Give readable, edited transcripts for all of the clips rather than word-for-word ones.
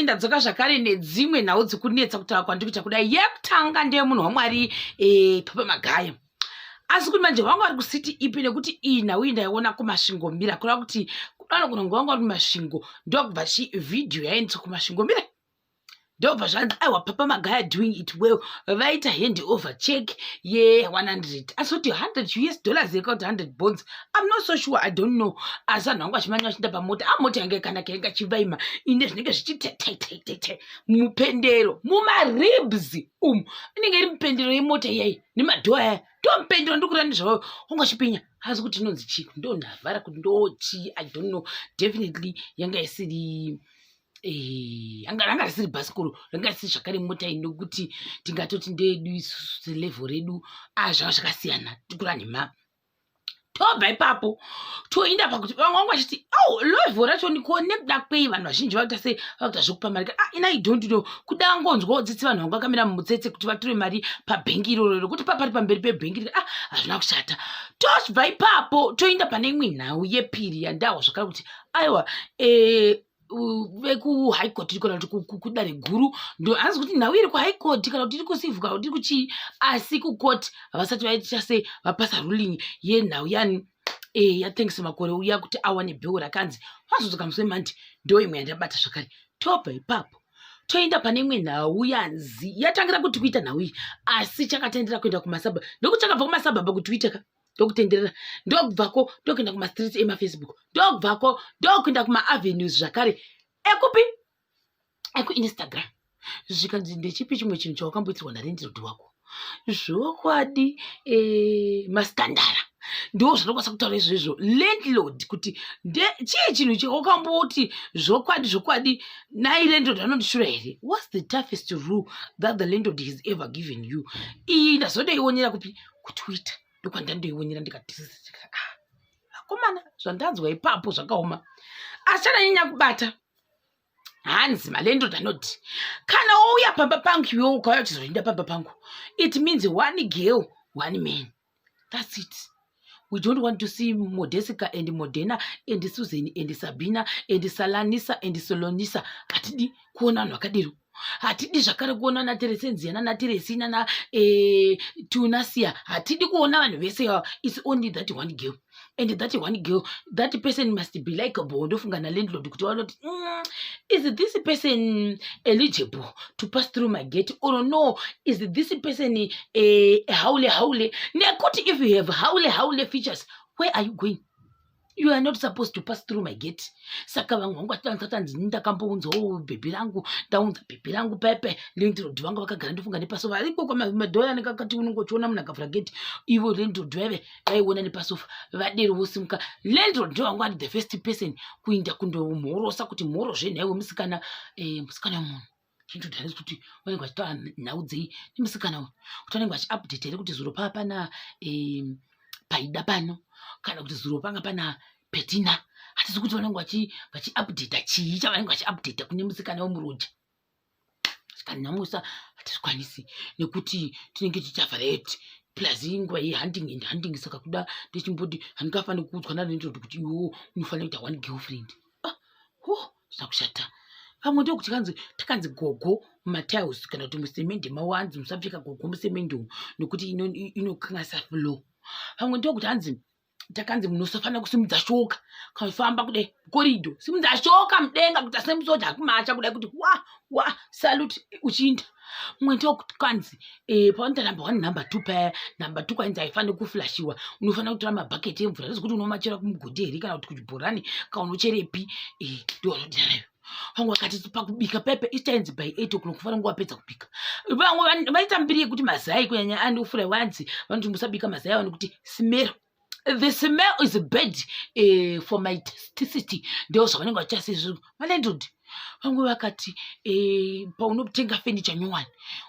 Ndadzoka zvakare nedzimwe nhau dzikunetsa kutaura kwandiri kuita kudai. Yekutanga ndeyemunhu waMwari, Papa Magaya. Asi kuti manje vanga vari kusiti ipi? Nekuti iyi nhau iyi ndaiona kuMasvingo Mira, kureva kuti vanogona kunge vanga vari kuMasvingo, ndokubva chivhidhiyo yaendeswa kuMasvingo Mira, ndobva zvanzi, "Aiwa, Papa Magaya doing it well." Vaita hand over check ye100, asi kuti 100 US dollars yeka kuti 100 bonds, I'm not so sure, I don't know. Asi vanhu vangu vachimanya vachiinda pamota, a mota yanga yakanaka, yanga chivaima ine zvinenge zvichitetetetete mupendero mumaribs umu, inenge iri mupendero yemota iyai nemadhoo aya, ndo mupendero ndikurira nezvavo wanga uchipinya. Asi kuti inonzi chii, ndo ndavhara kuti ndo chii, I don't know. Definitely yanga isiri, ranga risiri bhasikoro, ranga risiri zvakare mota iyi, nokuti tingatoti ndeedu isusu selevel redu, zvanga zvakasiyana, tikura nhema. Tobva ipapo toinda pakuti vamwe vangu vachiti, "Oh, level racho niko nekuda kwei vanhu vazhinji vakuita sei, vakuita zvekupa mari?" Ah, ina I don't know. Kuda ngonzwawo tsitsi vanhu vanga vakamira mumutsetse kuti vatore mari pabhengi iroro, rekuti papari pamberi pebhengi. Ah, hazvina kushata. Tobva ipapo toinda pane imwe nhau yepiri yandahwa zvakare kuti, aiwa, vekuHigh Court kana kuti kudare guru, ndo hanzi kuti nhau iri kuHigh Court kana kuti iri kucivil kana kuti iri kuchii, asi kukoti havasati vaita sei, vapasa ruling yenhau yani, yaThanks Makore uya, kuti awane bail rakanzi vazodzoka musi weMonday. Ndo imwe yandabata zvakare. Tobva ipapo toenda pane imwe nhau yanzi yatangira kuti kuita nhau iyi, asi chakatendera kuenda kumasuburbs, ndokuti chakabva kumasuburbs kuTwitter ka, ndokutenderera, ndokubvako ndokuenda kumastreets emaFacebook, ndokubvako ndokuenda kumaavenues zvakare ekupi, ekuInstagram. Zvikanzi, "Ndechipi chimwe chinhu chawakamboitirwa nalandlord wako?" Zvokwadi, masitandara ndo zvanokwanisa kutaura izvozvo landlord, kuti chii chinhu chawakamboti zvokwadi zvokwadi nai landlord anondishura here? What's the toughest rule that the landlord has ever given you? Iyi ndazotoionera kupi? KuTwitter ndokwandandoionera. Ndikati, "Ah, akomana, zvandanzwa ipapo zvakaoma." Asi chandanyanya kubata, hanzi malandlord anoti, "Kana wouya pamba pangu, iwe ukauya uchizorinda pamba pangu, it means one girl, one man, that's it. We don't want to see Modesica and Modena and Susan and Sabina and Salanisa and Solonisa. Hatidi kuona vanhu vakadero. Hatidi zvakare kuona naTeresenzia nanaTeresina na Tunasia. Hatidi kuona vanhu vese ava. It's only that one girl, and that one girl, that person must be likable." Ndofunga nalandlord kuti vanoti, is this person eligible to pass through my gate or no? Is this person haule haule?" Nekuti if you have haule haule features, where are you going? You are not supposed to pass through my gate. Saka vamwe vangu vatanzi, "Ndakambounzawo bhebhi rangu, ndaunza bhebhi rangu pepe." Landlord vanga vakagara, ndofunga nepasofa ariko kwamadhoya anenge akati unonge uchiona munhu akavhura gate, ivo landlord vaive vaiona nepasofa. Vadero vosimuka, landlord ndo vanga vari the first person kuinda kundomhorosa kuti, "Mhoro zvenhaiwe musikana, musikana wemunhu." Landlord hanzi kuti vanenge vachitaura nhau dzei nemusikana uyu, kuti vanenge vachiupdate here kuti zuro paa pana paida pano, kana kuti zuro panga pana Petina? Hatisi kuti vanenge vachiupdata chii, chavanenge vachiupdata kune musikana wemuroja. Sikanhamusa hatizvikwanisi nekuti tinenge tichavhareti, plus inguva yehunting and hunting. Saka kuda ndichimboti handingafaniri kuudzwa nalandlord kuti iwewo unofanira kuita one girlfriend. Ah, ho, zvakushata. Vamwe ndokuti kanzi takanzi gogo mumatiles kana kuti musemende mavo, hanzi musapfeka gogo musemende umu nekuti inokanganisa flow. Vamwe ndokuti hanzi takanzi munosafanira kusimudza shoka kafamba kudai corridor, simudza shoka mudenga kuti asemusoja akumacha kudai, kuti wa wa salute uchiinda. Mumwe ndokuti kanzi pavanoita number one, number two paya, number two kwainzi haifaniri kuflushiwa, unofanira kutora mabhaketi emvura zvekuti unomachera kumugodhi here kana kuti kuchibhorani kana unocherepi. Ndo vanodira nayo. Vamwe vakati pakubika pepe ichainzi by 8 o'clock kufanira kunge wapedza kubika. Vamwe vaita mbiri yekuti mazai kunyanya andofura, wanzi vanoti musabika mazai avo nekuti smell, the smell is bad for my testicity. Ndo zvavanenge vachiita malandlord. Vamwe vakati paunotenga furniture nyowani,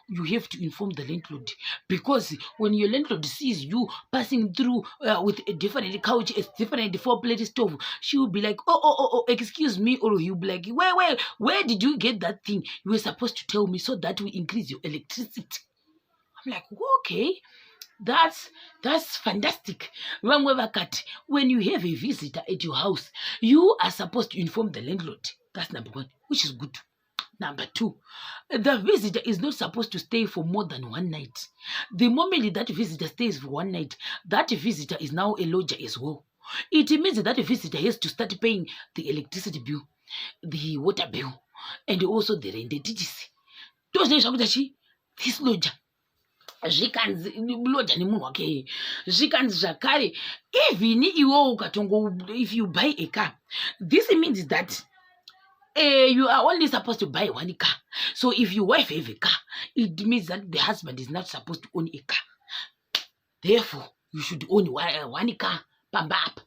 you have to inform the landlord, because when your landlord sees you passing through with a different couch, a different four plate stove, she will be like, Oh, excuse me," or he'll be like, Where did you get that thing? You were supposed to tell me so that we increase your electricity." I'm like, "Okay, that's fantastic." Vamwe vakati when you have a visitor at your house, you are supposed to inform the landlord. That's number one, which is good. Number two, the visitor is not supposed to stay for more than one night. The moment that visitor stays for one night, that visitor is now a lodger as well. It means that visitor has to start paying the electricity bill, the water bill, and also the rent. Titisi ndozvinenge zvakuita chi this lodger. Zvikanzi lodger nemunhu wake. Zvikanzi zvakare, even iwewo ukatongo, if you buy a car, this means that you are only supposed to buy one car. So if your wife have a car, it means that the husband is not supposed to own a car. Therefore you should own one car pamba apa.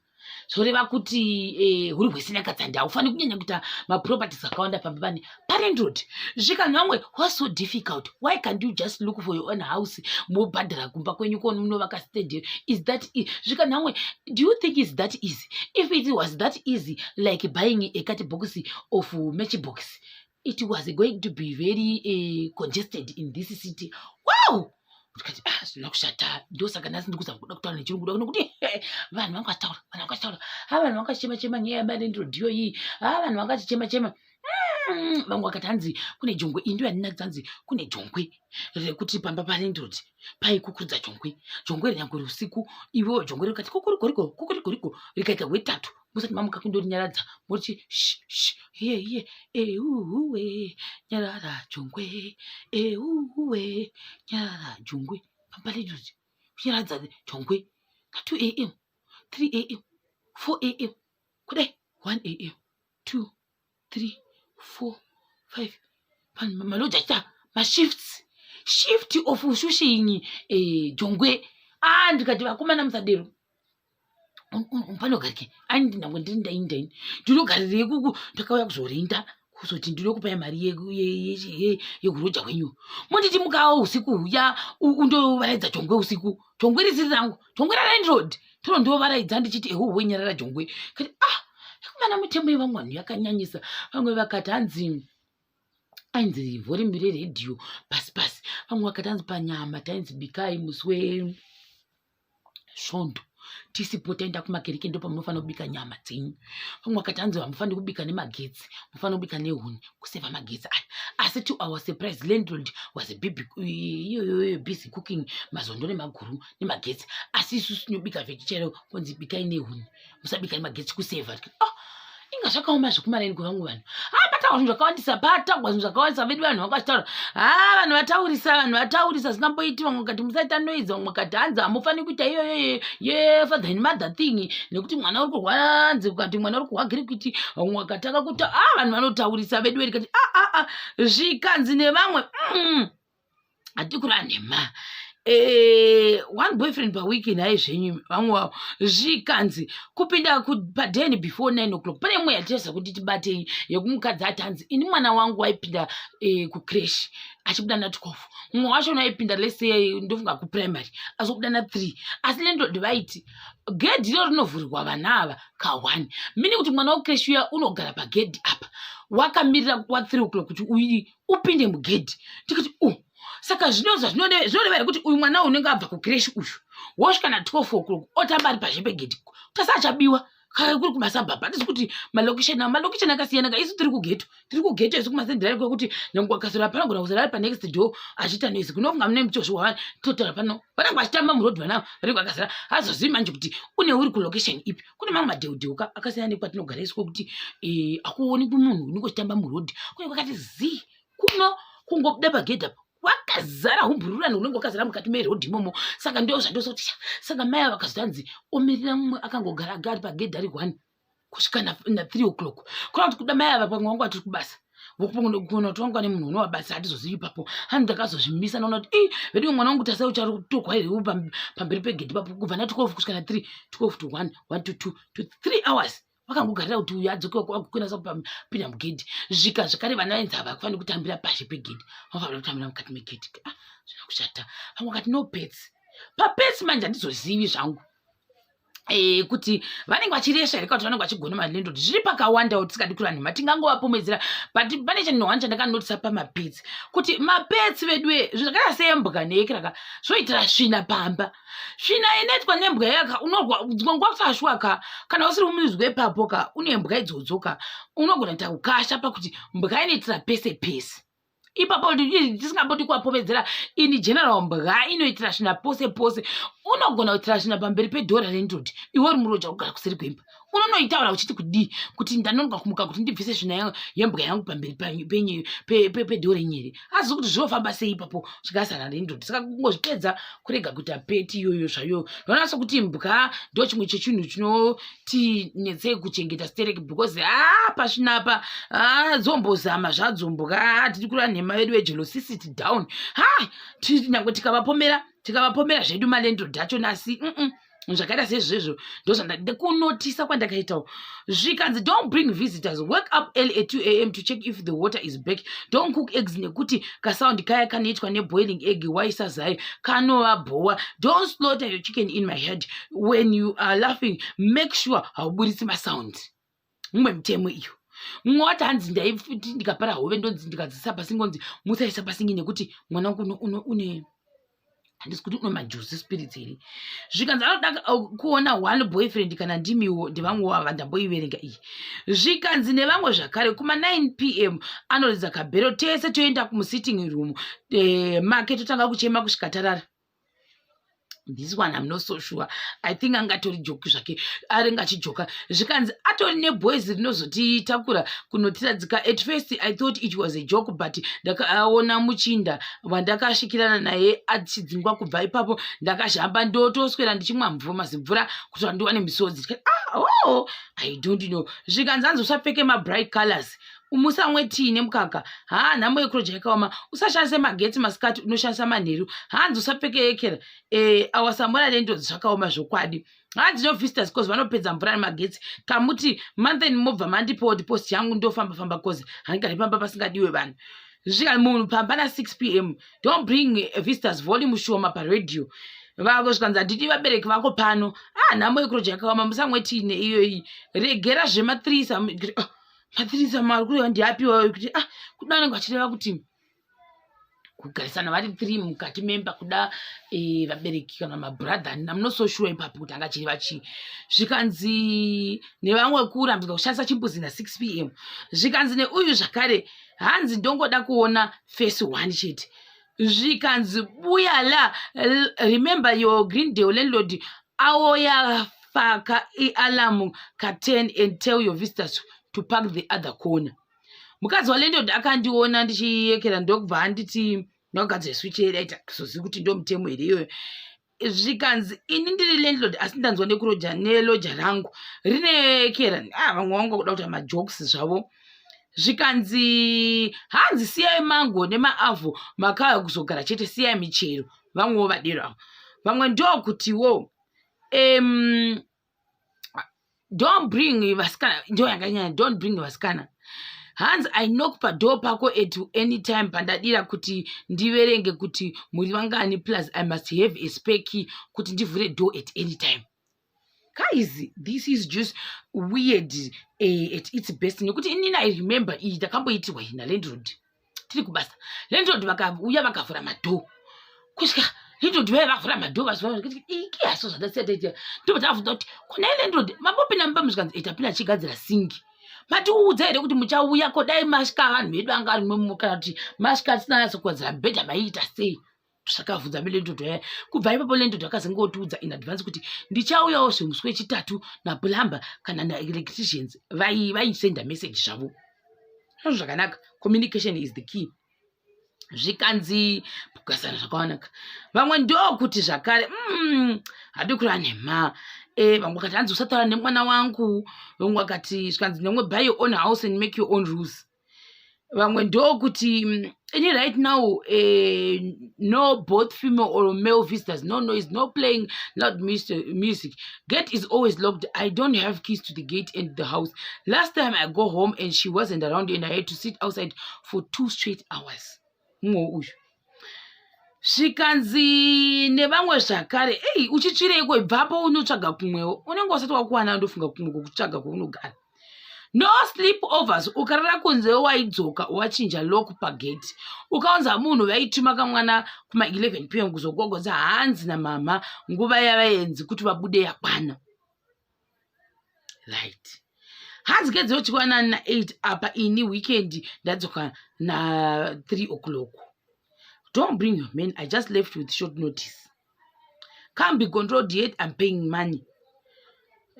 Zvoreva kuti huri hwesina katsandi, haufaniri kunyanya kuita maproperties akawanda pamba pane palandlord. Zvikanzi vamwe, "What's so difficult? Why can't you just look for your own house, mobhadhara kumba kwenyu ko munovaka stand?" Is that zvikanzi vamwe, "Do you think is that easy? If it was that easy, like buying a cardbox of matchbox, it was going to be very congested in this city." Wow, ndikati, "Ah, zvina kushata." Ndosaka nhasi ndikuzama kuda kutaura nechirungu da nekuti vanhu vanga vachitaura, vanhu vanga vachitaura, ha, vanhu vanga vachichema chema nyaya yamalandlord iyoyi. Ha, vanhu vanga vachichema chema. Vamwe vakati hanzi kune jongwe. Iyi ndo yandinakidza. Hanzi kune jongwe rekuti pamba palandlord paikukurudza jongwe. Jongwe rinyangwe usiku iwewo jongwe rikati kukurigoriko kukurigoriko, rikaita hwetatu musati mamuka kundorinyaradza, moti sh sh, hiye hiye, euwe nyarara jongwe, euwe nyarara jongwe. Pamba landlord kunyaradza jongwe na 2 a.m., 3 a.m., 4 a.m., kudai 1 a.m., 2, 3, 4, 5. Vanhu malodger achiita mashifts, shift of shushing jongwe. Ah, ndikati, "Vakomana, musadero. Panogarike ani? Nyange ndiri ndaindaini, ndinogarirei kuku? Ndakauya kuzorinda, kuzoti ndinokupai mari yekuroja kwenyu. Monditi mukawa usiku huya undovaraidza jongwe usiku. Jongwe risiri rangu, jongwe ralandlord, toro ndovaraidza ndichiti ehuhwe nyarara jongwe." Kati, "Ah, kumana mitemo yevamwe vanhu yakanyanyisa." Vamwe vakati hanzi ainzi volume reredhiyo pasi pasi. Vamwe vakati hanzi panyama tainzi bikai musi wesvondo tisipo, taenda kumakereke, ndo pamunofanira kubika nyama dzenyu. Vamwe vakati hanzi hamufaniri kubika nemagetsi, mufanira kubika nehuni kusevha magetsi aya. Asi to our surprise, landlord was iyoyoyo busy cooking mazondo nemaguru nemagetsi, asi isusu tinobika veg chero kunzi bikai nehuni, musabika nemagetsi kusevha. Ah, inga zvakaoma zvekumaraini kwevamwe vanhu. Ha, patagwa zvinhu zvakawandisa, patagwa zvinhu zvakawandisa vedu. Vanhu vanga vachitaura. Ha, vanhu vataurisa, vanhu vataurisa zvingamboiti. Vamwe vakati musaita noise. Vamwe vakati hanzi hamufaniri kuita iyoyo yefather and mother thing nekuti mwana uri kurwara. Hanzi ukati mwana uri kurwa girikuiti. Vamwe vakatanga kuti a, vanhu vanotaurisa vedu veri. Kati a a a, zvikanzi nevamwe, hatikura nhema, one boyfriend paweek nhai zvenyu." Vamwe vavo zvikanzi kupinda padeni before 9 o'clock. Pane imwe yatinoza kuti tibatei yekumukadzi ati hanzi ini mwana wangu waipinda kucreche achibuda na12. Mumwe wacho aipinda, let's say ndofunga kuprimary, azobuda na3. Asi landlord vaiti gedhi iro rinovhurirwa vana ava ka1, mini kuti mwana wekucreche uya unogara pagedhi apa wakamirira wa3 o'clock kuti upinde mugedhi. Ndikati, "Oh, saka zvinoza zvinoreva here kuti uyu mwana unenge abva kucreche uyu wosvika na12 o'clock otamba ari pazhe pegedhi, tasa achabiwa?" Kana kuri kumasuburbs, hatisi kuti malocation, malocation akasiyana ka. Isu tiri kughetto, tiri kughetto isu kumasendera kwekuti nyange akaswera panogona kuswera ari panext door achiita noise. Kunofunga mune muchozvo wavana totaura pano, vanenge vachitamba murodhi, vana vanenge vakazara. Hazozivi manje kuti une uri kulocation ipi. Kune mamwe madheudheuka akasiyana nekwatinogara isu, kwekuti hakuonekwi munhu unenge uchitamba murodhi, kune kwakati zii. Kuno kungobuda pagedhi apa wakazara humbururani unenge wakazara mukati merodhi imomo. Saka ndo zvandosoti. Saka mai ava vakazonzi omirira mumwe akangogara agari pagedhi ari one kusvika na3 o'clock, kureva kuti kuda mai ava pamwe vangu vatiri kubasa, kuona kuti wangu ane munhu unovabatsira, hatizozivi ipapo. Hani ndakazozvimisa, naona kuti i vedu mwana wangu tasai uchatorwa here pamberi pegedhi papo kubva na12 kusvika na3, 12 to 1, 1 to 2 to 3 hours, vakangogarira kuti uyu adzoke akukwanisa kupinda mugedhi. Zvika zvakare vana vainzi havafaniri kutambira pashe pegedhi, vanofanira kutambira mukati megedhi. Ah, zvina kushata. Vamwe vakati no pets. Papets manje handizozivi zvangu. Kuti vanenge vachiresva here kana kuti vanenge vachigona malandlord. Zviri pakawandawo, tisingadi kureva nhema, tingangovapomedzera, but pane chinhu one chandakanotisa pamapets, kuti mapets veduwe zvakaita sembwa neyekiraka zvoitira svina pamba. Svina inoitwa nembwa yaka unorwa dzimwe nguva kusashwa ka. Kana usiri mumunzwi wepapo ka, une mbwa idzodzo ka, unogona kuita kukasha pakuti mbwa inoitira pese pese ipapo. Tisingambodi kuwapomedzera in general, mbwa inoitira svina pose pose. Unogona kuitira svina pamberi pedhora rendodi, iwe uri muroja kugara kuseri kwemba. Unonoitaura uchiti kudii kuti ndanonoka kumuka kuti ndibvise svina yembwa yangu pamberi pedhoo renyere? Azivi kuti zvinofamba sei ipapo chikasara rendodi. Saka kungozvipedza kurega kuita pet iyoyo zvayo. Ndinoona sekuti mbwa ndo chimwe chechinhu chinotinetsei kuchengeta stereki, because a pasvinapa dzombozama zvadzo mbwa. Tiri kureva nhema vedu vejelosicity down ha, nyange tikavapomera zvedu malandlord achona, asi zvakaita sezvezvo ndozvandakunotisa kwandakaitawo. Zvikanzi, "Don't bring visitors. Wake up early at 2 a.m. to check if the water is back. Don't cook eggs nekuti kasound kaya kanoitwa neboiling egg waisa zai kanovabhowa. Don't slaughter your chicken in my head. When you are laughing, make sure hauburitsi masound." Mumwe mutemo iyo. Mumwe wati hanzi ndaifuti ndikapara hove, ndonzi ndikadzisa pasi, ngonzi musaisa pasingi nekuti mwana wangu une, handisi kuti une majuzi spirits here. Zvikanzi anoda kuona one boyfriend kana ndimiwo ndevamwewo ava. Ndamboiverenga iyi. Zvikanzi nevamwe zvakare, kuma9 p.m. anoridza kabhero, tese toenda kumusitting room make, totanga kuchema kusvika tarara. This one I'm not so sure. I think angatori joke zvake, aringe achijoka. Zvikanzi atori neboys rinozotitakura kunotiradzika. At first I thought it was a joke, but ndakaona muchinda wandakasvikirana naye achidzingwa. Kubva ipapo ndakazhamba, ndotoswera ndichimwa mvura, mazimvura, kuti ndiwane misodzi. Ah, oh, I don't know. Zvikanzi hanzi usapfeke mabright colors, musamwe tii nemukaka. Ha, nhamo yekuroja yakaoma. Usashandise magetsi masikati, unoshandisa manheru. Hanzi usapfeke ekera awasamora nendodzi. Zvakaoma zvokwadi. Hanzi no visitors cause vanopedza mvura nemagetsi. Kamuti month mobva mandipawo deposit yangu, ndofamba famba, cause handigari pamba pasingadiwe vanhu. Zvika munhu pamba na6 p.m. Don't bring visitors, volume shoma paradio vavo. Zvikanzi handidi vabereki vako pano. Ah, nhamo yekuroja yakaoma. Musamwe tii neiyoyi. Regera zvemathreesome. Oh, mathreesome ari kureva ndiapiwa kuti ah, kuda vanenge vachireva kuti kugarisana vari three mukati memba, kuda vabereki kana mabrother. I'm not so sure ipapo kuti angachireva chii. Zvikanzi nevamwe, kurambidzwa kushandisa chimbuzi na6 p.m. Zvikanzi neuyu zvakare, hanzi ndongoda kuona face one chete. Zvikanzi buya la, remember your Greendale landlord aoya faka ialarm ka10 and tell your visitors to park the other corner. Mukadzi walandlord akandiona ndichiyekera, ndokubva anditi ndakagadzira switch yeraita kuzozivi kuti ndo mutemo here iyoyo. Zvikanzi ini ndiri landlord, asi ndanzwa nekuroja neloja rangu rinekera. Ah, vamwe vangu vakuda kuita majokes zvavo. Zvikanzi hanzi siyai mango nemaavho, makauya kuzogara chete, siyai michero. Vamwewo vadero avo. Vamwe ndokutiwo don't bring vasikana, ndo yakanyanya. Don't bring vasikana. Hanzi I knock padoor pako at any time pandadira kuti ndiverenge kuti muri vangani, plus I must have a spare key kuti ndivhure door at any time. Guys, this is just weird at its best, nekuti inini I remember iyi ndakamboitirwa iyi nalandlord tiri kubasa. Landlord vakauya vakavhura madoor, kusvika landlord vaya vavhura madoor, vazivaiki zvandasiyataita. Ndobva tavabvunza kuti kuna landlord mambopinda mumba? Zvikanzi tapinda tichigadzira singi. Matiudza here kuti muchauya? Ko dai masvika vanhu vedu anga arimwe, kana kuti masvika tisina nyatso kugadzira mibhedha, maiita sei? Takavhunza landlord yaya. Kubva ipapo landlord akazongotiudza in advance kuti ndichauyawo zvemusi wechitatu naplumber kana naelectricians. Vaisenda message zvavo azvo zvakanaka. Communication is the key. Zvikanzi kugasana zvakanaka. Vamwe ndokuti zvakare hadi kureva nhema. Vamwe vakati hanzi usataura nemwana wangu. Vamwe vakati, zvikanzi nemwe, buy your own house and make your own rules. Vamwe ndokuti ini right now no both female or male visitors, no noise, no playing loud music. Gate is always locked. I don't have keys to the gate and the house. Last time I go home and she wasn't around and I had to sit outside for 2 straight hours. Mumwe uyu. Zvikanzi nevamwe zvakare, ei, uchitsvireiko, ibvapo unotsvaga kumwewo, unenge usati wakuwana, ndofunga kumwe kwokutsvaga kwaunoga. No sleep overs, ukarara kunze waidzoka wachinja lock pagate. Ukaunza munhu, vaituma kamwana kuma 11 p.m. kuzogogodza, hanzi namama nguva yavaenzi kuti vabude yakwana. Right, hanzi kedzochiwana na8 apa, ini weekend ndadzoka na3 o'clock. Don't bring your men, I just left with short notice, can't be controlled yet, I'm paying money.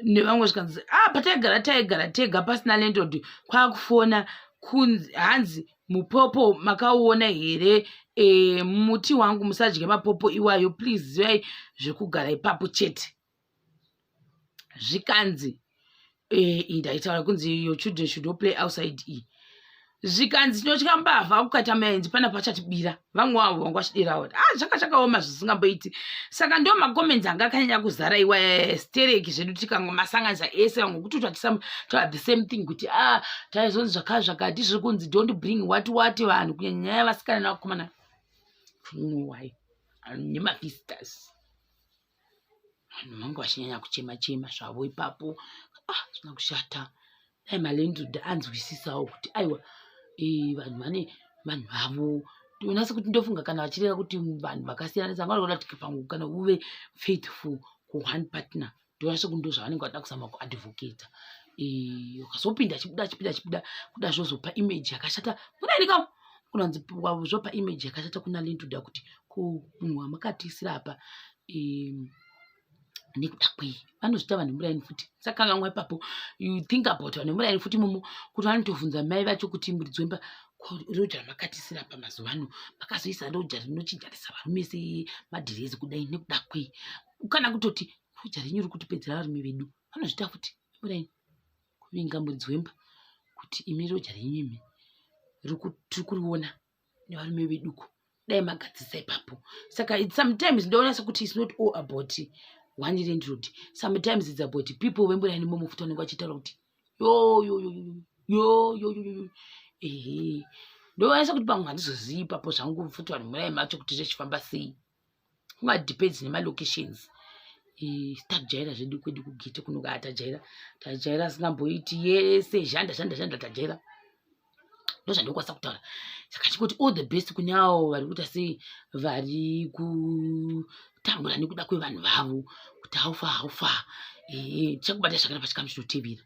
Nevamwe zvikanzi, ah, pataigara taigara tega pasina landlord, kwakufona kunzi hanzi mupopo makauona here? Muti wangu, musadye mapopo iwayo, please, zivai zvekugara ipapo chete. Zvikanzi ndaitaura kunzi your children should not play outside. E zvikanzi tinotya mbavha, kukaita maenzi pana pachatibira. Vamwe vavo vanga vachidirawo, ah, zvaka chakaoma zvisingamboiti. Saka ndo macomments anga akanyanya kuzara iwa stereki zvedu, tikangomasanganisa ese, vamwe kuti taura the same thing kuti, ah, taizonzi zvakava zvakati, zviri kunzi don't bring what what vanhu, kunyanya nyaya yavasikana nevakomana why nemavisitors. Vanhu vanga vachinyanya kuchema chema zvavo ipapo. Ah, zvina kushata, dai malandlord anzwisisawo kuti aiwa, vanhu vane vanhu vavo. Ndinoona sekuti, ndofunga kana vachireva kuti vanhu vakasiyana siyana, vanoda kuti pamwe kana uve faithful kuone partner, ndoona sekuti ndo zvavanenge vada kuzama kuadvocata. Ukazopinda achibuda, achibuda, achibuda kuda, zvozopa image yakashata munaini kam kunanzi zvopa image yakashata kuna landlord kuti ko munhu wamakatisira apa nekuda kwei. Vanozvita vanhu muraini futi, sakanganwa ipapo. You think about vanhu muraini futi imomo kuti vanotovhunza mai vacho kuti muridzi wemba, roja ramakatisira apa mazuva ano makazoisa roja rinochinjanisa varume semadhirezi kudai nekuda kwei? Kana kutoti roja renyu riri kutipedzera varume vedu. Vanozvita futi muraini, kuvinga muridzi wemba kuti imi roja renyu imi tiri kuriona nevarume veduko, dai magadzisa ipapo. Saka sometimes ndoona sekuti it's not all about one landlord, sometimes it's about people vemuraini imomo futi vanenge vachitaura kuti yo yo yo yo yo yo yo. Ehe, ndoona sekuti pamwe handizozivi ipapo zvangu futi vanhu muraini macho kuti zvichifamba sei, kungadepends nemalocations. Tajaira zvedu kwedu kugate kunoka, tajaira, tajaira, asingamboiti yese zhanda zhanda zhanda, tajaira. Ndozvandinokwanisa kutaura. Saka chingoti all the best kune avo vari kuita sei, vari kutambura nekuda kwevanhu vavo, kuti haufa haufa. Tichakubata zvakanaka pachikamu chinotevera.